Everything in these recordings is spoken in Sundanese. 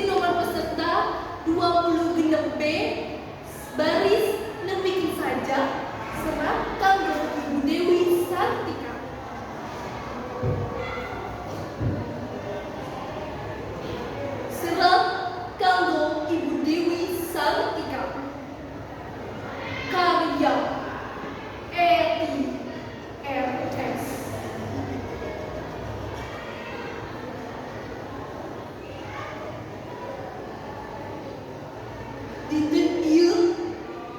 Di nomor peserta 26 B baris nembikin saja serat kanggo Ibu Dewi Sartika. Serat kanggo Ibu Dewi Sartika. Karya Eti RS. Dinten ieu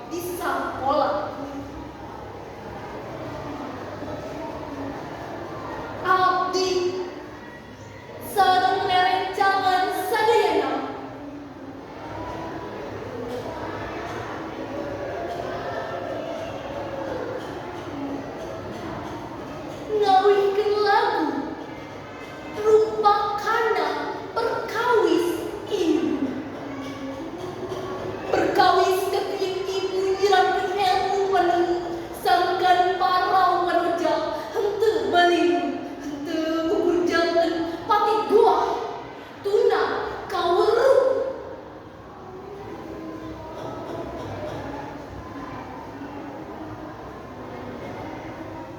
di sakola. Abdi sareng rerencangan sadayana ngawihkeun lagu rumpakana perkawis ibu. Perkawis kekiyeng ibu nyiramkeun ilmu panemu sangkan para wanoja henteu balimu henteu ngukur janten pati goah tuna kaweruh.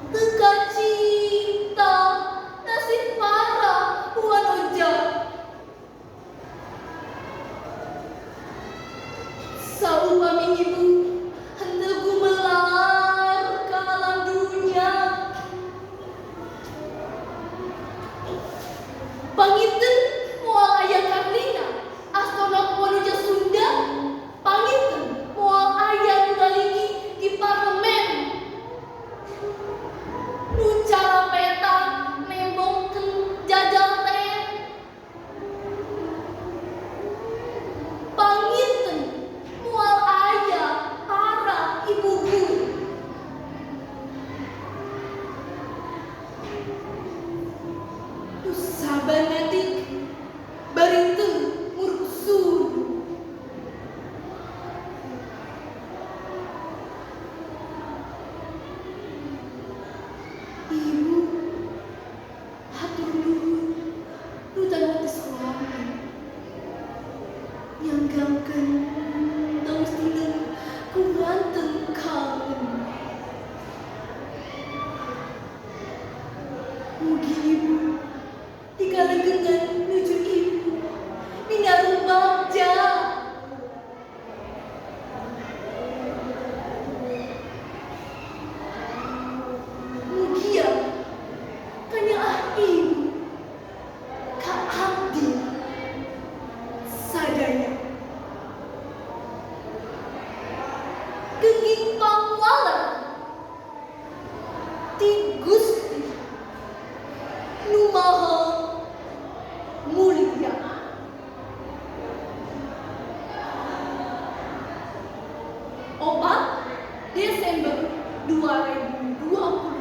Teu kacipta nasib para wanoja. Saupami ibu henteu gumelar ka alam dunya. Panginten moal aya Karlina astronot wanoja Sunda. Panginten moal aya nu ngalinggi di parlemen. Nu carapeta nembongkeun jajal teh. Panginten moal aya para ibu guru. Nu saban detik bari teu muruk. Ibu hatur nuhun nu wates wae nyanggangkeun taos dinten ku nganteng kangen. Mugi ibu dikalegengan nuju ibu minarung bagja. Mugia kanyaah ibu ka abdi sadaya. Kenging pangwaler ti Gusti Nu Maha Mulia. 4 Desember 2024.